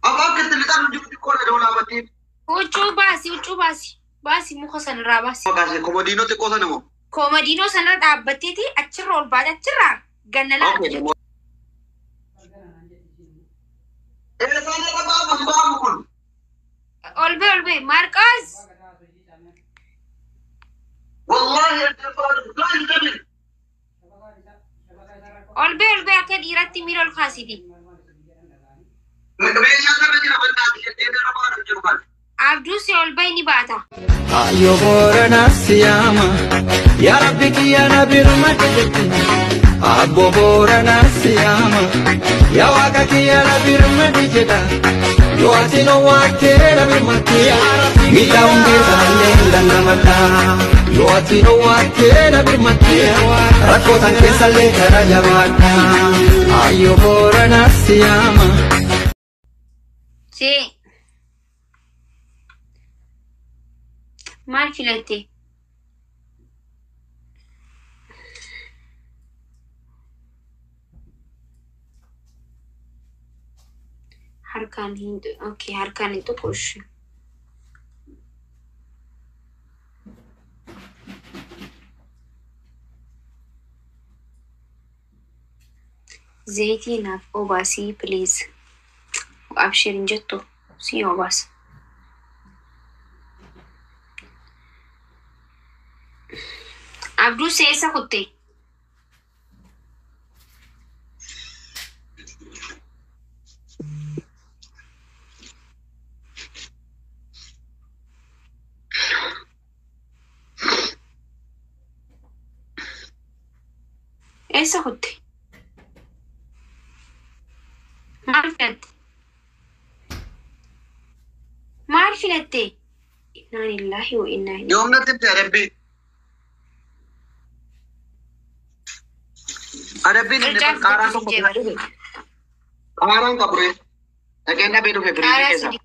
Amma akka itti lixan jiru xiqqoodha doolaabattiin. Huccuu baasi, huccuu baasi. Baasi, muka sanarraa baasi. Maqaasee komodiinoo xiqqoo sana moo? Koomadiinoo sanarra dhaabbatteeti achirra ol baate, achirraa ganna laata Okay. jechuudha. Eessaan irra ba'amu hin ba'amu kun? Ol bee, ol bee. Maarqoos. Wallaahi erga ba'amu laa hin dabin. Ol bee, ol bee, akka dhiiratti miila ol kaasiti. Meeshaan irra jira bannaati jedhee irra ba'amu jiru kan. Abduu si ol bee ni baata. Ayo Boorana siyaama, yaa Rabbi kiyya na birmadhu jetti. Abbo Boorana siyaama, yaa Waaqa kiyya na birmadhu jedha. Yoo ati na waattee na birmatte, miidhaa hundee sanallee hin dandamadha. Yoo ati na waattee na birmatte, rakkoo tan keessallee gara jabaadha. Ayo Boorana siyaama. See. Maal filatte? Harkaan hin, okay, harkaan hin tuqu ishee. Zayitii naaf obaasii, please. Abshir hin jettu, si obaasa. Abduu seessa kutte. Eessa kutte? Maal filatte? Maal filatte? Innaa lillaahi wa innaa ilaihi. Yoom natti himte adabbii? Adabbiin inni Qircaaf qaaraan jettu tokko si dhufe. Qaaraan qabu ree. Dhaqeen dhabee dhufe firiijii Qaaraa keessa. sadi.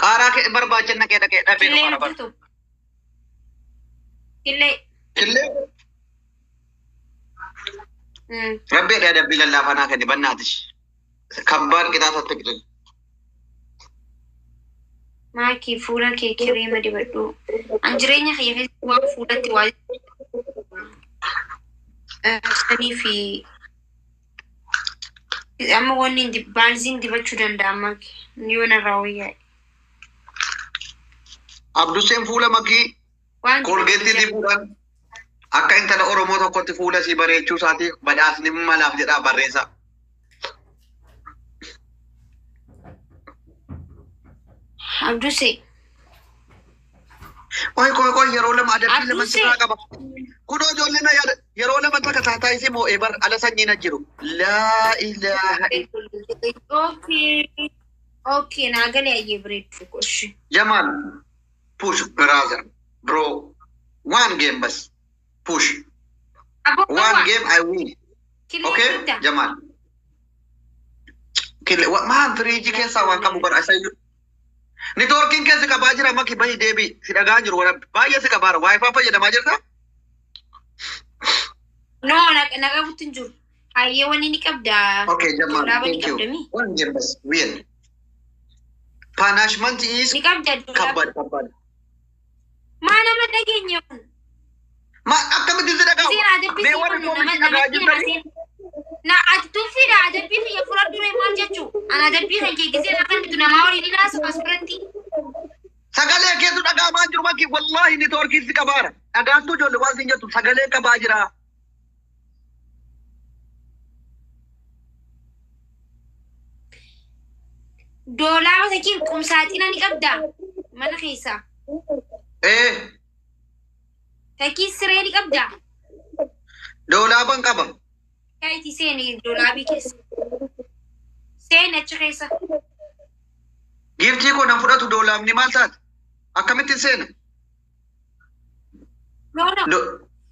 Qaaraa kee barbaachan dhaqee dhaqee dhabee Killee dhufa bara. hojjetu. Killee. Killee. Rabbi adabbii lallaafaa naa kenni bannaatis. Kabbaan qixaasatti qixxee. Maakii, fuula kee kireema dibadhu. An jireenya kiyya keessatti waan fuulatti waa sanii fi amma wanni hin baalziin dibachuu danda'a maaki. Yoo narraa wayyaa'e. Abduseen fuula makii Waan Koolgeettii dibachuu dibuudhaan akka intala Oromoo tokkotti fuula isii bareechuu isaatiif badhaasni malaaf jedhaa barreessa. Abdusee. Qoy qoy qoy, yeroo lama adabbii lama Abdusee. sirraa qaba. Kunoo ijoolleen na yaada yeroo lama takka taataa isii moo'ee bar ala sanyiin jiru. Laa ilaaha. Okay. Okay, naa galee, ayyee bareedduu qoshi. Jamal, push brother, bro, one game bas, push. Aboo. One game I win. Killee Okay, fidda. Jamal. Kille maan firiijii keessaa waan qabu bara isayyuu. Networkiin keessa qabaa jira maki, bahi deebi si dhagaa jiru wara baay'ee si qabaara, WiFi fayyadamaa jirta? No, na qabutti hin jiru. Ayyee, wanni ni qabda. Okay, Jamal, Dolaaba ni thank you. qabda mi? One game bas, win. Punishment is Ni qabda dolaaba. kabad kabad. Maa nama dhageenye kun? Ma akkamitti si dhagaa? Isiin adabbii Mee si warri kun nama koomitii dhagaa namatti jirtanii? haaseen. Na ati tuffiidha, adabbii kiyya fudhadhu ree, maal jechuu? Ana adabbii kan kee gisee na kan namaa waliin ni haasa'u as biratti. Sagalee keetu dhagaamaa jiru maki, wallahi networkiin si qabaara. Dhagaattuu ijoollee waan sin jettu sagalee qabaa jira. Doolaaba sakiin qumsaaxina ni qabda mana keessaa. Ee. Takii siree ni qabda. Doolaaban qaba. Kaayiti seeni doolaabii keessa. Seeni achi keessa. Giiftii koo nan fudhatu, doolaabni maal taate? Akkamittiin seena? No, no.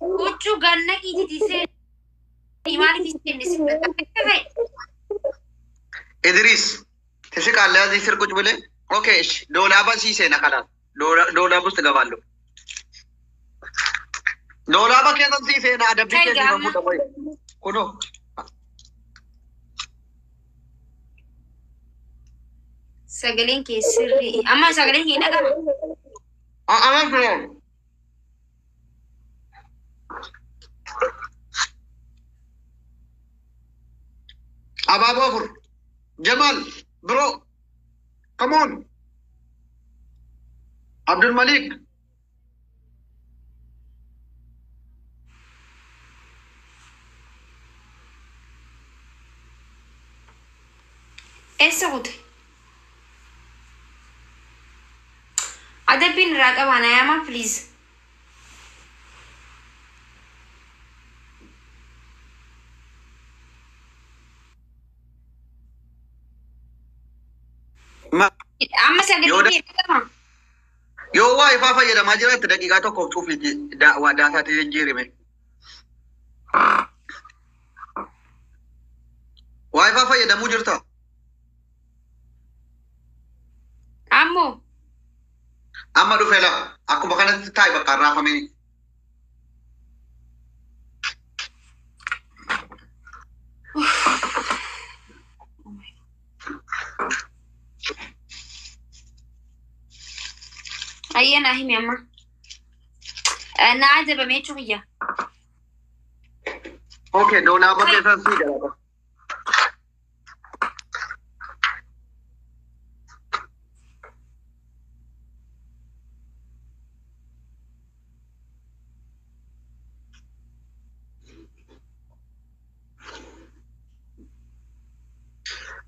Huccuu ganna kiititi seeni, maaliif seenne si fudhata? Idris, ትስቃለህ እዚህ ስር ቁጭ ብለህ። Okay, እሺ፣ ዶላባ ሲሴና ከላስ ዶላብ ውስጥ እገባለሁ። Doolaaba keessa siiseenaa adabbii Kai keessa gaama. fuudha wayi. Kunoo. Sagaleen kee sirrii. Amma sagaleen kee dhagama. Amma firoon. Abaaboo afur. Jamal, bro, come on. Abdul Malik. Eessa kute? Adabbiin irraa qabaa na yaamaa, please. Ma Amma Yoo sagaleen kee dhagama. Yoo waa ifaa fayyadamaa jiraatte, daqiiqaa tokkoof cuufiiti, waa daataatti jijjiirime. Waa ifaa fayyadamuu jirta? Ammoo Amma dhufe lafa. Akkuma kanatti taa'i, bakka raafamee. Ayyee, naa himi amma. Na adabame jechuu kiyya. Okay, doolaaba keessan sii galata.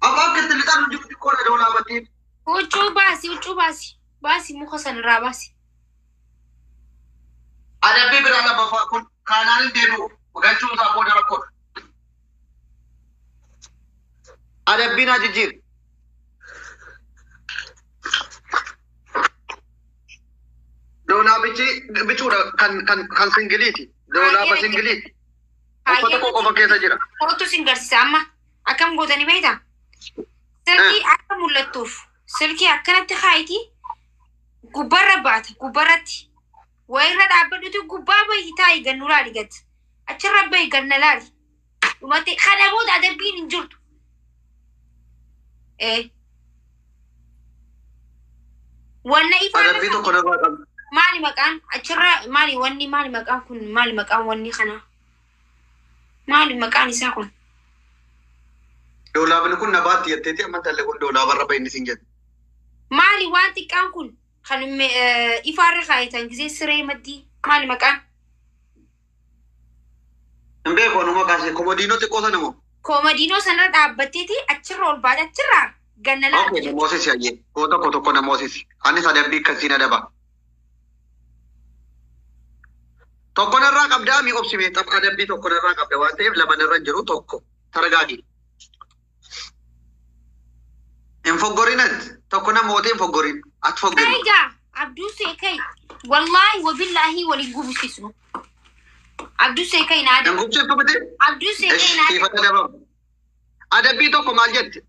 Amma akka itti lixan jiru xiqqoodha doolaabattiin. Huccuu baasi, huccuu baasi. Baasi, muka sanarraa baasi. Adabbii biraa lammaffaa kun kaanaan hin deebi'u. Galchuun isaa booda rakkoodha. Adabbiin haa jijjiiru. Doolaabichi bicuudha kan singiliiti. Doolaaba singiliiti. Uffata koo qofa keessa jira. Kootu sin garsiisa amma. Akkam gootanii beektaa? Silkii akka mul'attuuf silkii akkanatti kaayitii gubbarra baata, gubbarratti. Wayirra dhaabbadhutu gubbaa bahi, taa'i, gannu laali gad. Achirra bahi, ganna laali. Dhumatti kana booda adabbiin hin jirtu. Ee. Wanna ifaa Adabbii tokko narraa qabdi. Maali maqaan achirra, maali wanni, maali maqaan kun, maali maqaan wanni kana? Maali maqaan isaa kun? Doolaabni kun na baatti jetteeti, amma tallee kun doolaabarra bahi inni siin jedhu. Maali waan xiqqaan kun kan ifaarra kaayetan gisee siree maddii, maali maqaan? Hin beeku anuu maqaa ishee, komodiinoo xiqqoo sana moo? Koomadiinoo sanarra dhaabbatteeti achirra ol baate, achirraa ganna laata Okay, jechuudha. namoosisi ayyee. Koo tokko tokko namoosisi. Anis adabbii akkasiin adaba. Tokko narraa qabdaa mi obsime, tapha adabbii tokko narraa qabda waan ta'eef lama narra hin jiru, tokko. Targaagi. Hin foggorinat. Tokko namoota hin foggorin. Ati foggorin. Kaigaa Abduu Seekai, wallaahi wabillaahi waliin gubsiisnu. Abduu Seekai naa Hin adabu. gubsiiftu miti? Abduu Seekai naa adabu. Siifata adabamu. Adabbii tokko maal jetti?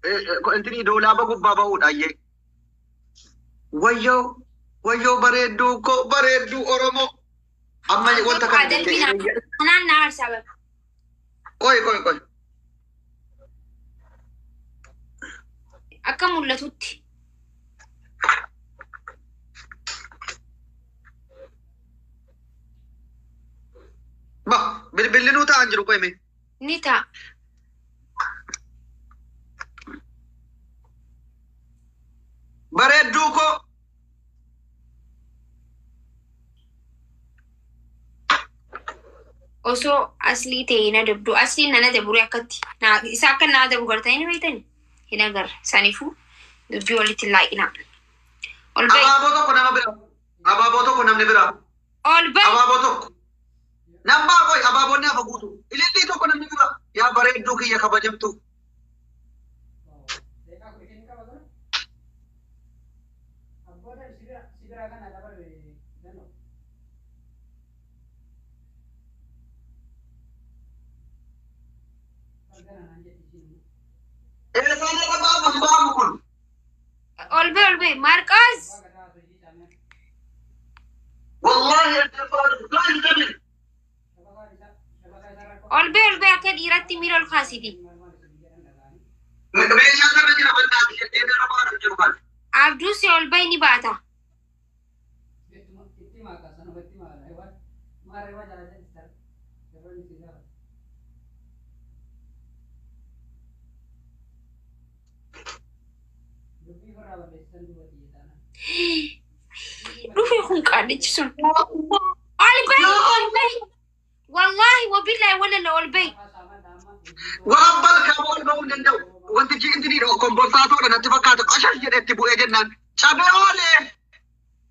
Intini doolaaba gubbaa ba'uudha ayyee. Wayyoo, wayyoo, bareedduu koo, bareedduu Oromoo. Amma wanta kana Adabbii jettee. naa kanaan naa aarsaa bara. Qoy, qoy, qoy. Akka mul'atutti. Ba bilbilli nuu ta'an jiru, qoyme. Ni ta'a. Bareedduu koo. Osoo aslii ta'e hin adabdu. Asliin nan adabu akkatti. Isa akka na adabu gartanii ni beektani. Hin agarre. Saniifuu dubbii walitti hin laaqinaa. Ol bahi. Abaaboo tokko nama bira. Abaaboo tokko namni bira. Ol bahi. Abaaboo tokko. Nan baa, qoy, abaaboonni hafa guutu. Ilillii tokko namni bira. Yaa bareedduu kiyya kabajamtu. Eessaan irra baamu baamu kun? Ol bahi, ol bahi. Maarqoos. Wallaahi erga. Ol bahi, ol bahi, akka dhiiratti miila ol kaasiti. Meeshaa irra jira, bannaati jettee irra baanu jiru kan. ni baata. Dhufe kun qaaddichi sun. Ol bahi ol bahi. Wallaahi wabillahi walala ol bahi. Warabbal kaaba ol ba'uu hin danda'u. Wantichi intini komborsaatoodha natti fakkaata. Qashash jedhee itti bu'ee jennaan. Cabee oolee.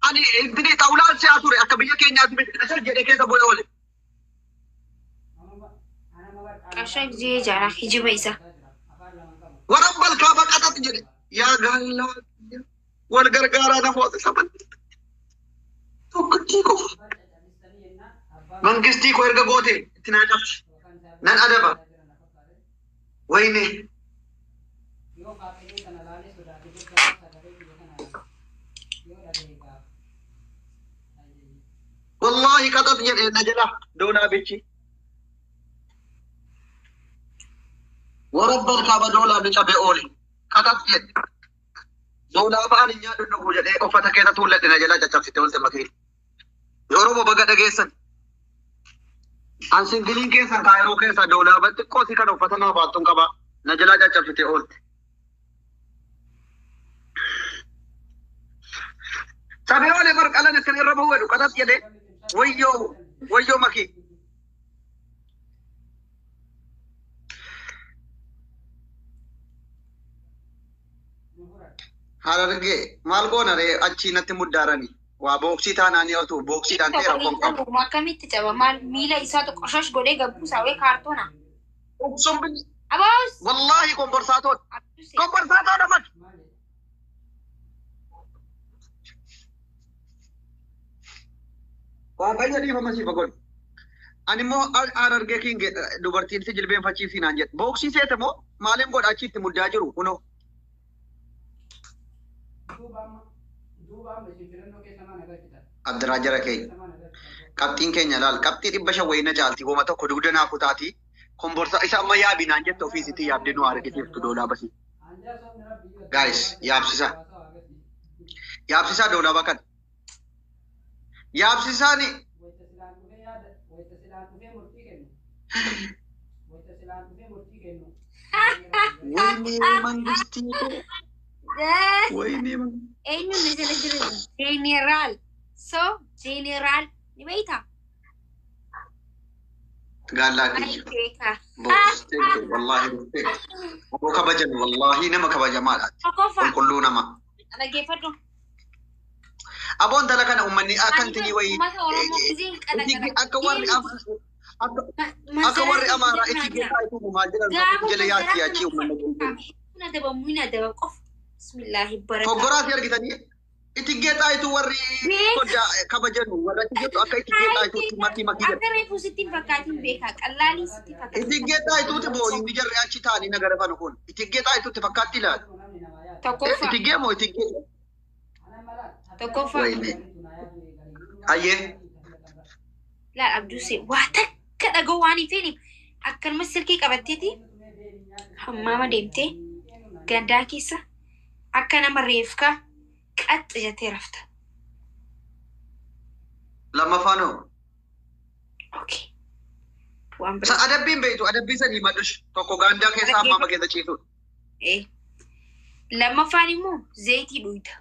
Ani intini xawulaan si'aa ture akka biyya keenyaatti miti. Qashash jedhee keessa bu'ee oole. Qashaa gisee jaaraa hijiba isaa. Warabbal kaaba qaxat jedhe. Yaa gaallaa wal gargaaraa namoota saban. Tokkittii qofa. Mangistii koo erga goote itti naa cabsi. Nan adaba. Wayne. Wallahi qaxat jedhe na jala doolaa bichi. Warabbal kaaba doolaa ni cabee oole. Qaxat jedhe. Doolaa ba'aan hin nyaadhu dhugu jedhee uffata keessa tuulladhe na jala caccabsite oolte makiin. Oromoo baga dhageessan. An singiliin keessan kaayiroo keessa doolaa xiqqoo si kana uffata naa baattuun qaba. Na jalaa caccabsite oolte. Cabee oolee bar qalan akkan irra bahu jedhu qaxat jedhee wayyoo wayyoo makii. Harargee maal goona ree achii natti muddaarani. Waa booksii taanaanii otuu booksiidhaan ta'e rakkoon qabu. Akkamitti caba maal miila isaa qoshash godhee gabbuusaa wayii kaartoona. Obsuun billi Abaus. wallaahi komborsaatoon komborsaatoon amati. Waaqayyo dhiifama siif godhu. Ani immoo harargee kiin dubartiin si jilbeenfachiisii naan jedhe. Booksii seete moo maaliin godha achitti muddaa jiru kunoo. Abdiraa jara keenya. Qabxiin keenya laal qabxii 500 wayina caalti goma tokko dugda naa kutaati. Komborsa isa amma yaabi naan jette ofiisitti yaabdee nu argisiiftu doolaa basii. Guys yaabsisa. Yaabsisaa doolaa bakkan. Yaabsisaani. Wayne mangistii koo. Wayne Eenyuun na jala jira? Jeneraal. So jeneraal ni beektaa? Gaallaa Ay kiyya. beekaa. Boos thank you wallahi respect. Aboo kabajame wallahi nama kabajamaadha. Tokkoffaa Qulqulluu nama. dhaggeeffadhu. Aboon tala kana uummanni akka intinii wayii Uummata Oromoo giseen itti akka warri akka warri Amaaraa itti geessaa itti maal jedhan Gaafa jala yaatti achii uummanni qulqulluu. Hin adabamu hin adaba qofa. Bismillaahi baraka. Foggoraas argitanii itti geexaayitu warri foddaa kabajanu warra itti geexu akka itti geexaayituutti makii makii jedhu. Akka reefu sitti hin fakkaatin beekaa. Qallaalii sitti Itti fakkaatin. geexaayituuti booyin jarri achi taa'anii nagara fanu kun itti geexaayituutti fakkaatti ilaali. Tokkoffaa. Itti geemoo itti geexu. Tokkoffaa. Wayne. Ayyee. Laal Abduusee waa takka dhaga'uu waan hin feeniif akkanuma silkii qabatteeti hammaama deemtee gandaa keessa akka nama reefkaa qaxxi jettee rafta. Lammaffaan hoo? Okay. Waan Sa biraa. adabbiin beektu adabbii sadii maddush tokko gaandaa keessa hammaama keessa ciisudha. Eh. Lammaffaan immoo zayitii dhugda.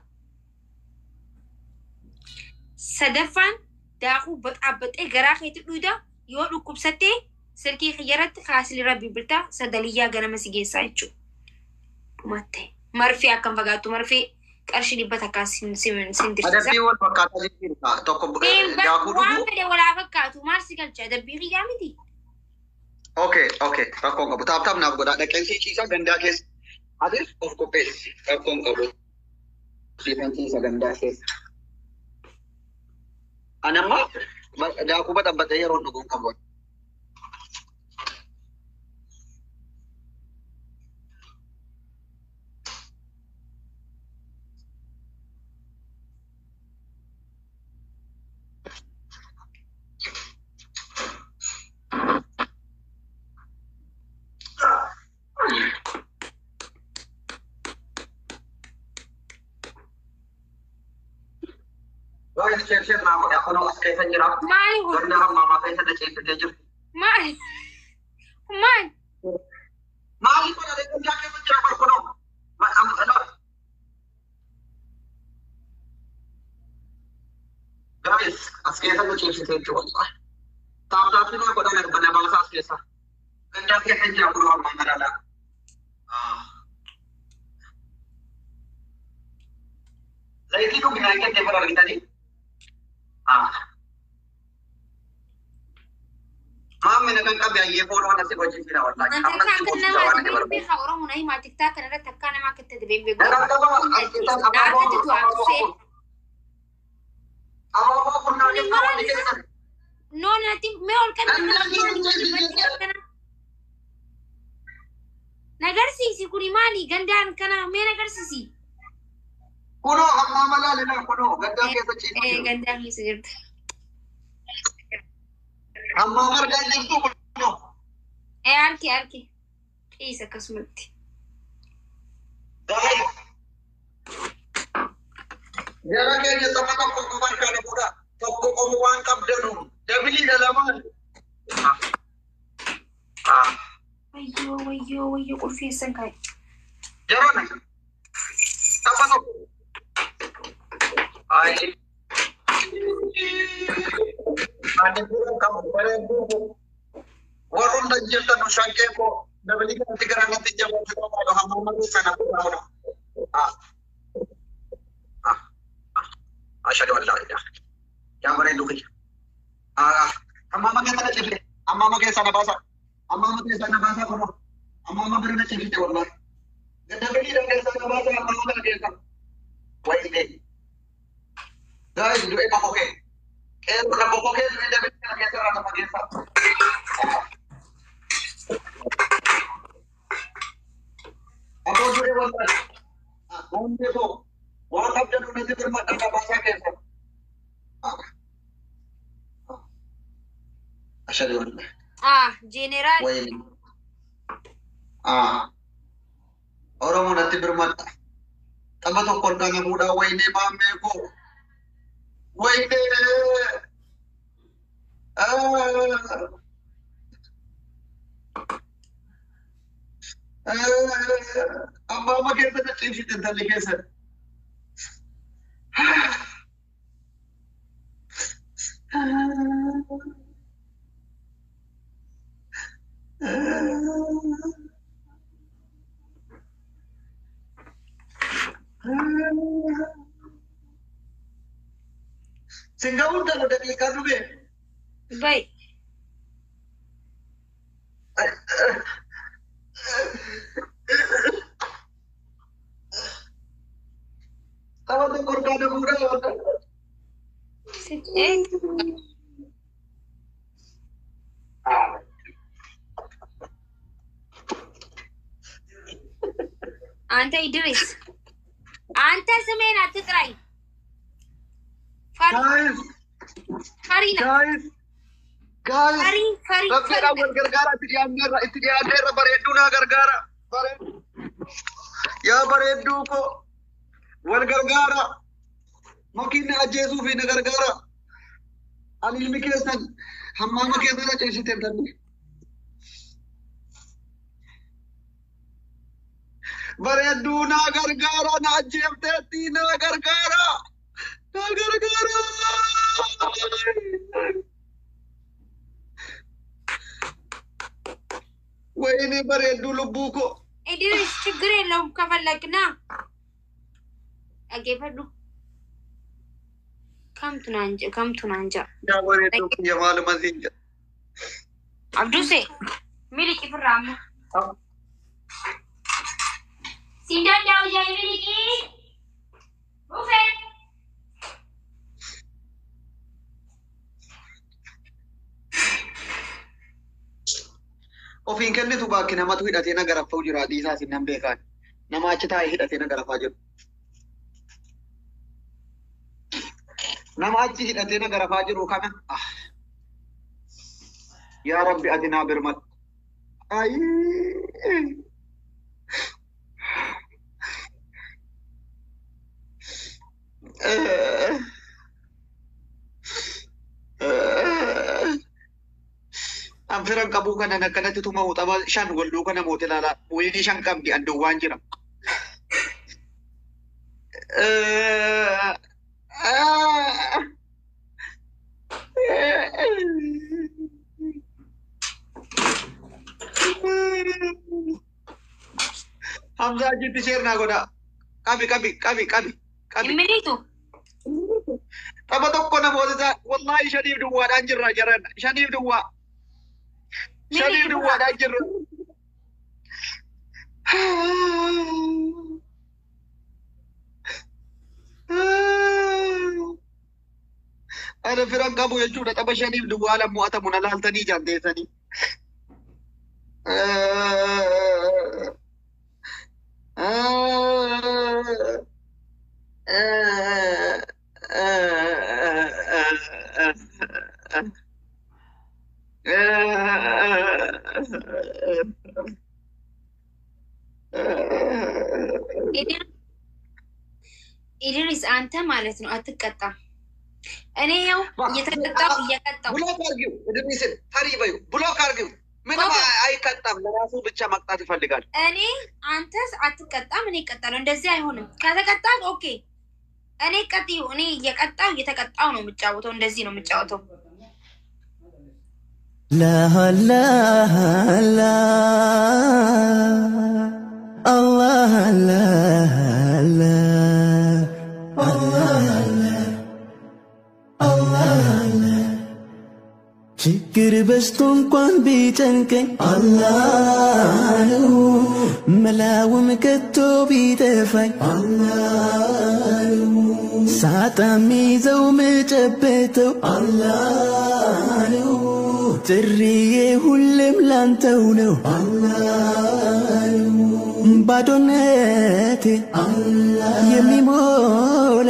Sadaffaan daakuu baxaabaxee garaa keetti dhugda yoo dhukkubsattee silkii xiyyaratti kaasilirra bilbiltaa sadaliyyaa ganama si geessaa jechuudha. Dhumatte. Marfee akkam fagaattu marfee qarshii 100 sin dirqisa. Adabbii wal fakkaataa jechuudha. Tokko daakuu Waan dhuguu. fedhe walaa fakkaatu maal si galcha adabbii xiyyaa miti. Okay, okay. Rakkoon qabu. Taap taap naaf godhaa. Dhaqeensi ciisaa gandaa keessa. Atis of qopheessi. Rakkoon qabu. Siifan ciisa gandaa keessa. Ani amma daakuu baxabbaxee yeroo dhuguun qabu. Guys, share share naa godha. Kunoo as keessa jira. Maali kun? Ganda hammaamaa keessa na ceesisee jiru. Maali? Maali? Maali kun ani gandaa keessa jira bar kunoo. Guys, as keessa na ceesisee jiru wallahi. Taaptaapii naa godhan arba na baasa as keessa. Gandaa keessa jira kunoo ammaa madaalaa. Zayitii dhuginaa hin kennee bara argitanii? Maamme na kan qabe ayyee fooloo na si hojjechiisa wallahi. Anta Amma akka si akka hojjechiisa nama waan inni ati barbaadu. beekaa Oromoo na himaa tiktaa kana irratti akka nama akka itti beeku. Na kan qaba as keessaan abaaboo Naarkatti afur tu'aa abaaboo dhufee. afur. Abaaboo afur naa Kuni kennaa wanni maali? keessan. No natti mee ol qabi Gandaa keessa ceesisee. Nagarsiisi kuni maali? Gandaan kana mee nagarsiisi? Kunoo ammaa malaalina kunoo gandaa keessa ciisaa jiru. Gandaan keessa jirta. Ammaa margaa jirtu kunoo. Harki harki. Ciisa akkasumatti. Guys, jara keenya saba tokko qofa harkaa fuudha. Tokko qofa waan qabdanu. Dabiliidha lamaan. Wayyoo wayyoo wayyoo qulfeessan kaa'e. Jarana tapha tokko. Ay. Ani bira qabu bareedduu warroon jirtan shankee koo dabilii kanatti gara natti jabaachuu qabaadha hamma sana fuudha. Ashhadu an laa ilaaha yaa bareedduu kiyya. Hammaama keessa na cifte. Hammaama keessa na baasa. Hammaama keessa na baasa kunoo. Hammaama bira na cifte wallahi. Dabiliidha keessa na baasa hammaama kana keessa. Wayne. Guys, du'e bokokee. Qeerroo na bokokee du'e dabilii kana keessa irraa na fageessa. Aboo du'e wallahi. Hundee koo waan qabdan natti birmadha na baasaa keessa. Ashhadu an laa Jeneraal. Wayne. Oromoo natti birmadha. Tapha tokko harkaa na fuudhaa waynee maammee koo. Waynee. Ammaama keessa na ciibsite intalli keessan. Singapuur talo daqiiqaa dhume. Bai. Tapha tokko harkaa na fuudhaa. አንተ ኢድሪስ አንተ ስሜን አትጥራኝ። ፈሪ Guys, ፈሪ ነህ። guys, guys. ፈሪ ፈሪ ፈሪ Rabbiidhaan wal gargaara itti dhiyaanneerra itti dhiyaanneerra bareedduu naa gargaara. Yaa bareedduu koo wal gargaara. Makiinni ajjeesuu fi na gargaara. Ani ilmi keessan hammaama keessa na ceesite intalli. Bareedduu naa gargaara na ajjeefteetti naa gargaara. Naa gargaara. Wayne bareedduu lubbuu koo. ኢድሪስ ችግር የለውም ከፈለግ ና dhaggeeffadhu. Kamtu naan jedha kamtu naan jedha. Yaa bareedduu kiyya maaluma siin jedha. Abduse miliqi firraa amma. Siin danda'u jaa miliqi. Dhufe. Ofiin kennitu baakki namatu hidhatee na garaffa'u jira dhiisaa sin nan beekaan. Nama achi taa'ee hidhatee na garafaa jiru. Nama achi hidhatee na garafaa jiru kana. Yaa Rabbi ati naa birmadhu. Ayii. Anfiran qabuu kanan akkanatti tumamu tapha 5 wal duuka namoota ilaalaa. Wiinii 5 qabdi anduwwaan jira. Hamzaa achitti sheer naa godhaa. Qabi qabi qabi qabi qabi. Hin miliitu. Tapha tokko namoota isaa wallaahi 5-0dhaan jirra jaran 5-0. 5-0dhaan jirra. Ana firan qabu jechuudha tapha 5-0 lammo'atamu na laaltanii jaanteessanii. ኢድሪስ አንተ ማለት ነው አትቀጣም። እኔ ያው እየተቀጣው እየቀጣው ብሎክ አርጊው፣ እድሪስን ፈሪ በይው፣ ብሎክ አርጊው። ምንም አይቀጣም፣ ለራሱ ብቻ መቅጣት ይፈልጋል። እኔ አንተስ አትቀጣም፣ እኔ እቀጣለሁ። እንደዚህ አይሆንም። ከተቀጣህ ኦኬ፣ እኔ ቀጥዩ። እኔ እየቀጣው እየተቀጣው ነው የምጫወተው። እንደዚህ ነው የምጫወተው። ላ ላ አላህ ላ ላ አላህ ችግር በዝቶ እንኳን ቢጨንቀኝ አላህ ነው መላውም ከቶ ቢጠፋኝ አላህ ነው ሳጣ ሚይዘው ምጨበተው አላህ ነው ጥሪዬ ሁሌም ላንተው ነው አላህ ነው ባዶነቴ የሚሞላ